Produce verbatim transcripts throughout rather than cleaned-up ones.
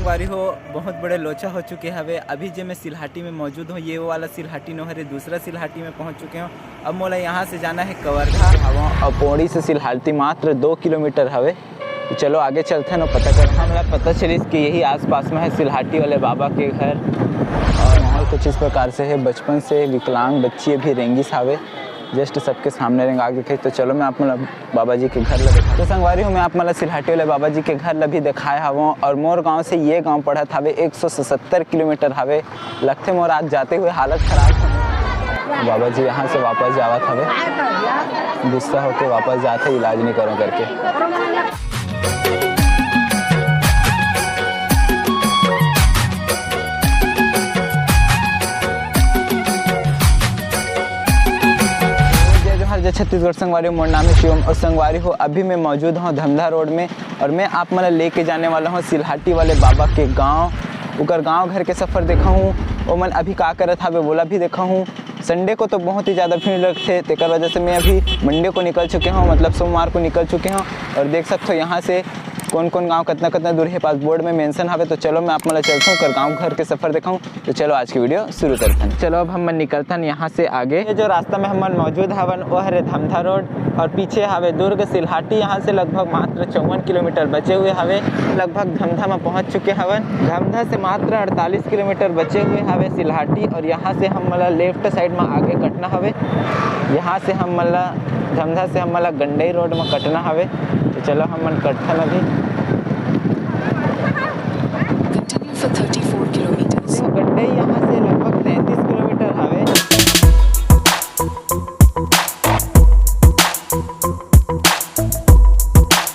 संगवारी हो, बहुत बड़े लोचा हो चुके हवे। अभी जे मैं सिलहाटी में मौजूद हूँ, ये वो वाला सिलहाटी नो हरे, दूसरा सिलहाटी में पहुँच चुके हूँ। अब मोला यहाँ से जाना है कवर्धा। अब पौड़ी से सिलहाटी मात्र दो किलोमीटर हवे। तो चलो आगे चलथन अउ पता करथन। हमला पता चलिस कि यही आसपास में है सिलहाटी वाले बाबा के घर। और माहौल कुछ इस प्रकार से है, बचपन से विकलांग बच्ची अभी रेंगिस हावे, जस्ट सबके सामने रेंगा के दिखाई। तो चलो मैं आप मन ला बाबा जी के घर ला दिखा। तो संगवारी हो, मैं आप मन ला सिलहाटी वाले बाबा जी के घर ला भी दिखाए हवं। और मोर गांव से ये गांव पड़त हवे एक सौ सतहत्तर किलोमीटर हवे। लगथे मोर आज जाते हुए हालत खराब। बाबा जी यहाँ से वापस जावत हवे, गुस्सा होके वापस जात हे, इलाज नहीं करो करके। जय जोहार, जय छत्तीसगढ़ संगवारी हो, मोर नाम है शिवम और संगवारी हो, अभी मैं मौजूद हूँ धमधा रोड में और मैं आप मन ला लेके जाने वाला हूँ सिलहाटी वाले बाबा के गाँव। ओकर गाँव घर के सफर देखा हूँ, ओमन अभी का करत हावे वोला भी देखा हूँ। संडे को तो बहुत ही ज़्यादा भीड़ लगथे, तेकर वजह से मैं अभी मंडे को निकल चुके हूँ, मतलब सोमवार को निकल चुके हूँ। और देख सकते हो यहाँ से कौन कौन गांव कितना कितना दूर है, पास बोर्ड में मेंशन हवे। तो चलो मैं आप मन ला चलता हूँ, कर गांव घर के सफर दिखाऊँ। तो चलो आज की वीडियो शुरू करते हैं। चलो अब हम मन निकलथन यहाँ से आगे। ये जो रास्ता में हमन मौजूद हवन वो हरे धमधा रोड और पीछे हवे दुर्ग सिलहाटी। यहाँ से लगभग मात्र चौवन किलोमीटर बचे हुए हवे, लगभग धमधा में पहुँच चुके हवन। धमधा से मात्र अड़तालीस किलोमीटर बचे हुए हवे सिलहाटी और यहाँ से हम मन ला लेफ्ट साइड में आगे कटना हवे। यहाँ से हम मन ला धमधा से हम मन ला गंडई रोड में कटना हवे। तो चलो हमन कटथन अभी। Continue for thirty-four kilometers. Gandai यहाँ से लगभग तैंतीस किलोमीटर हवे।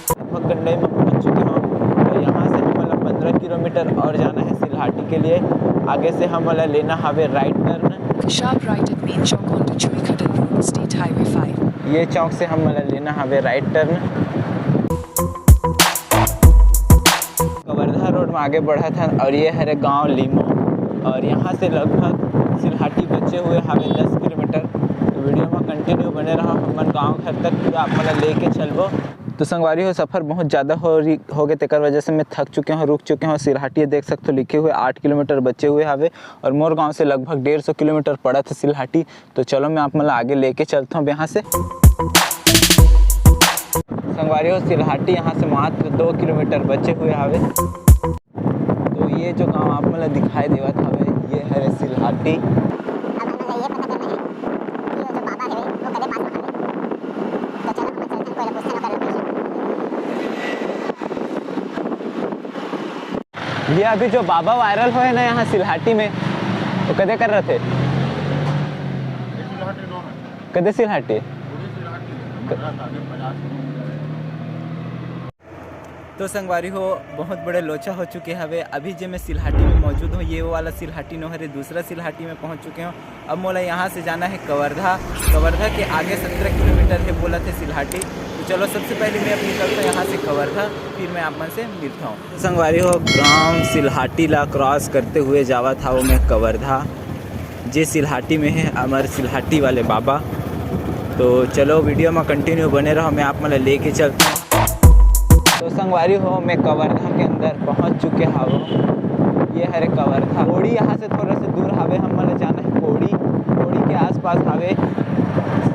लगभग गंडई में पहुँच चुके हूँ और यहाँ से हम मन ला पन्द्रह किलोमीटर और जाना है सिलहाटी के लिए। आगे से हम मन ला लेना हवे right turn. Sharp right at Main Chowk onto Chuikhadan Road, State Highway five. ये चौक से हम मन ला लेना हवे राइट टर्न। कवर्धा रोड में आगे बढ़त हन और ये हरे गांव लीमो और यहाँ से लगभग सिलहाटी बचे हुए हवे दस किलोमीटर। तो वीडियो में कंटिन्यू बने रहो, हमन गांव घर तक पूरा आप मन ला लेके चलबो। तो संगवारी हो, सफ़र बहुत ज़्यादा हो रही हो गए, तेकर वजह से मैं थक चुके हूँ, रुक चुके हूँ। सिलहाटी देख सकते हो लिखे हुए आठ किलोमीटर बचे हुए हवे और मोर गांव से लगभग डेढ़ सौ किलोमीटर पड़त है सिलहाटी। तो चलो मैं आप मन ला आगे लेके चलता हूँ यहाँ से। संगवारी हो, सिलहाटी यहाँ से मात्र दो किलोमीटर बचे हुए हवे। तो ये जो गांव आप मन ला दिखाई देवत हवे, ये हरे सिलहाटी। अब हमन ला ये पता करना है कि वो जो बाबा हवे, वो कदे पास में हवे। तो चलो हमन चलथन, कोई ला पूछथन ओकर लोकेशन। ये अभी जो बाबा वायरल होए ना यहाँ सिलहाटी में, वो कदे कर रहे थे? कदे सिलहाटी? तो संगवारी हो, बहुत बड़े लोचा हो चुके हवे। अभी जे मैं सिलहाटी में मौजूद हूँ, ये वो वाला सिलहाटी नो हरे, दूसरा सिलहाटी में पहुँच चुके हूँ। अब मोला यहाँ से जाना है कवर्धा। कवर्धा के आगे सत्रह किलोमीटर है बोलत हे सिलहाटी। तो चलो, सबसे पहले मैं अब निकलता हूँ यहाँ से कवर्धा, फिर मैं आप मन से मिलता हूँ। संगवारी हो, ग्राम सिलहाटी ला क्रॉस करते हुए जावत हवं मैं कवर्धा, जे सिलहाटी में है हमर सिलहाटी वाले बाबा। तो चलो, वीडियो में कंटिन्यू बने रहो, मैं आप मन ला लेके चलता हूँ। तो संगवारी हो, मैं कवर्धा के अंदर पहुँच चुके हवं। ये हरे कवर्धा। पौड़ी यहाँ से थोड़ा सा दूर हवे, हम मन ला जाना है पौड़ी। पौड़ी के आसपास हवे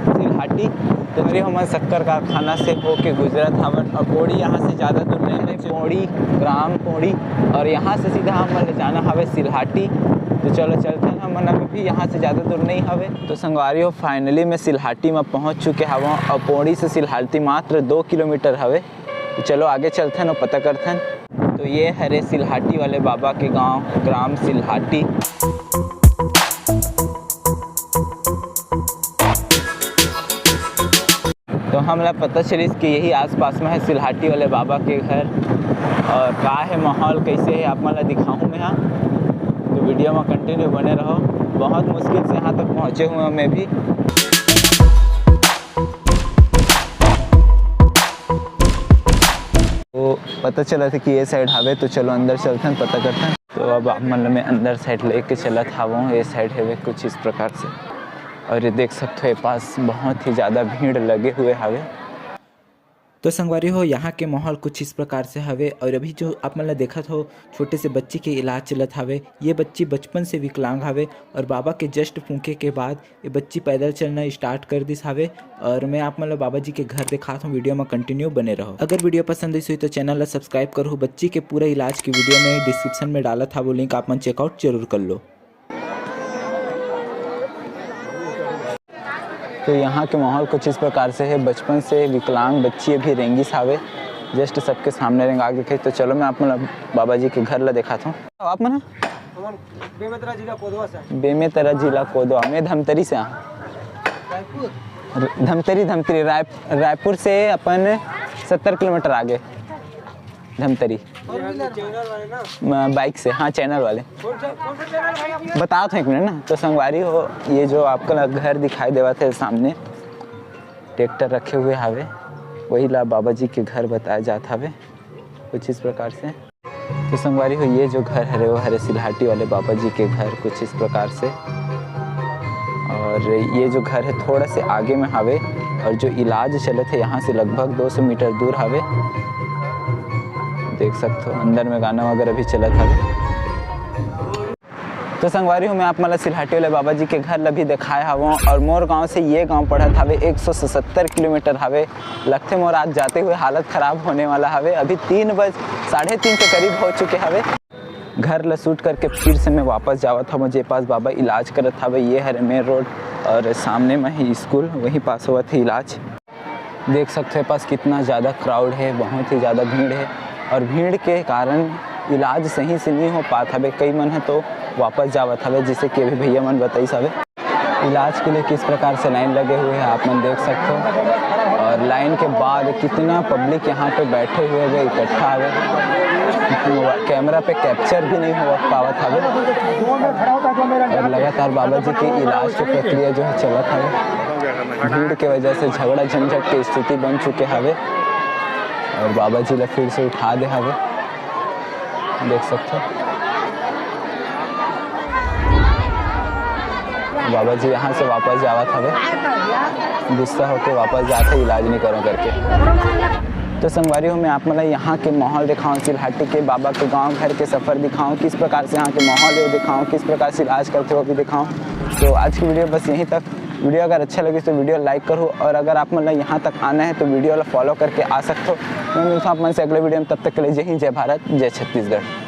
सिलहाटी। तो अभी हमन शक्कर कारखाना से होके गुजरत हवन और पौड़ी यहाँ से ज़्यादा दूर नहीं है। पौड़ी, ग्राम पौड़ी, और यहाँ से सीधा हमन ला जाना हवे सिलहाटी। तो चलो चलथन, हमन अभी यहाँ से ज़्यादा दूर नहीं हवे। तो संगवारी हो, फाइनली मैं सिलहाटी में पहुँच चुके हवं और पौड़ी से सिलहाटी मात्र दो किलोमीटर हवे। तो चलो आगे चलथन और पता करथन। तो ये हरे सिलहाटी वाले बाबा के गांव, ग्राम सिलहाटी। तो हमला पता चलिस कि यही आसपास में है सिलहाटी वाले बाबा के घर। और का है माहौल, कैसे है, आप मन ला दिखाऊँ मैं। हाँ, तो वीडियो में कंटिन्यू बने रहो। बहुत मुश्किल से यहाँ तक पहुँचे हुए हैं मैं भी। तो पता चला था कि ये साइड हावे, तो चलो अंदर चलथन, पता करथन। तो अब आप मन ल मैं अंदर साइड लेके चलत हावों। ये साइड हवे कुछ इस प्रकार से, और ये देख सकते हो, ये पास बहुत ही ज़्यादा भीड़ लगे हुए हावे। तो संगवारी हो, यहाँ के माहौल कुछ इस प्रकार से हवे। और अभी जो आप मन ला देखत हो, छोटे से बच्ची के इलाज चलत हवे। ये बच्ची बचपन से विकलांग हवे और बाबा के जस्ट फूंके के बाद ये बच्ची पैदल चलना स्टार्ट कर दिस हवे। और मैं आप मन ला बाबा जी के घर दिखात हूँ, वीडियो में कंटिन्यू बने रहो। अगर वीडियो पसंद आइस होही तो चैनल ला सब्सक्राइब करहु। बच्ची के पूरा इलाज के वीडियो मैं डिस्क्रिप्शन में डालत हवो लिंक, आप मन चेकआउट जरूर कर लो। तो यहाँ के माहौल कुछ इस प्रकार से है। बचपन से विकलांग बच्ची अभी रेंगिस हावे, जस्ट सबके सामने रेंगा के। तो चलो, मैं आप मन ला बाबा जी के घर ला दिखाता हूँ। आप मन ह? हमन बेमेतरा जिला कोदवा से। बेमेतरा जिला कोदवा, मैं धमतरी से हाँ। रायपुर। र-, धमतरी, धमतरी, राय-, रायपुर से अपन सत्तर किलोमीटर आगे। धमतरी। फोर व्हीलर में। चैनल वाले ना। म-, बाइक से, हाँ, चैनल वाले। कौन सा, कौन सा चैनल भाई आपका? बताओ तो एक मिनट ना। तो संगवारी हो, ये जो आपका घर दिखाई देवत है सामने, ट्रैक्टर रखे हुए हावे, वही ला बाबा जी के घर बताया जात हावे कुछ इस प्रकार से। तो संगवारी हो, ये जो घर हरे, वो हरे सिलहाटी वाले बाबा जी के घर कुछ इस प्रकार से। और ये जो घर है थोड़ा से आगे में हावे, और जो इलाज चलत है यहाँ से लगभग दो सौ मीटर दूर हावे। देख सकते हो अंदर में गाना वगैरह भी चलत हावे। तो संगवारी हो, मैं आप मन ला सिलहाटी वाले बाबा जी के घर ला भी दिखाए हावों, और मोर गांव से ये गांव पड़त हावे एक सौ सतहत्तर किलोमीटर हावे। लगथे मोर आज जाते हुए हालत खराब होने वाला हावे। अभी तीन बज, साढ़े तीन के करीब हो चुके हावे। घर ला शूट करके फिर से मैं वापस जावत हवं, जे पास बाबा इलाज करत हावे। ये हरे मेन रोड और सामने में ही स्कूल, वहीं पास होवत हे इलाज। देख सकते हो, ये पास कितना ज़्यादा क्राउड है, बहुत ही ज़्यादा भीड़ है, और भीड़ के कारण इलाज सही से नहीं हो पात हवे। कई मन है तो वापस जावत हवे, जिसे कि अभी भैया मन बताइस हवे। इलाज के लिए किस प्रकार से लाइन लगे हुए हैं, आप मन देख सकते हो। और लाइन के बाद कितना पब्लिक यहाँ पे बैठे हुए हैं, इकट्ठा हवे, कैमरा पे कैप्चर भी नहीं हो पावत हवे। और लगातार बाबा जी के इलाज की प्रक्रिया जो है चलत हवे। भीड़ के वजह से झगड़ा झंझट के स्थिति बन चुके हवे, और बाबा जी ला फिर से उठा दे हवे। देख सकते हो, बाबा जी यहाँ से वापस जावत हवे, गुस्सा होके वापस जात हे, इलाज नहीं करो करके। तो संगवारी हो, मैं आप मन ला यहाँ के माहौल दिखाऊँ, सिलहाटी के बाबा के गांव घर के सफर दिखाऊँ, किस प्रकार से यहाँ के माहौल है दिखाऊँ, किस प्रकार से इलाज करते हो भी दिखाऊँ। तो आज की वीडियो बस यहीं तक। वीडियो अगर अच्छा लगे तो वीडियो लाइक करो, और अगर आप मन ला यहाँ तक आना है तो वीडियो ला फॉलो करके आ सकते हो। मैं मिलता हूँ आप मन से अगले वीडियो में, तब तक के लिए जय हिंद, जय भारत, जय छत्तीसगढ़।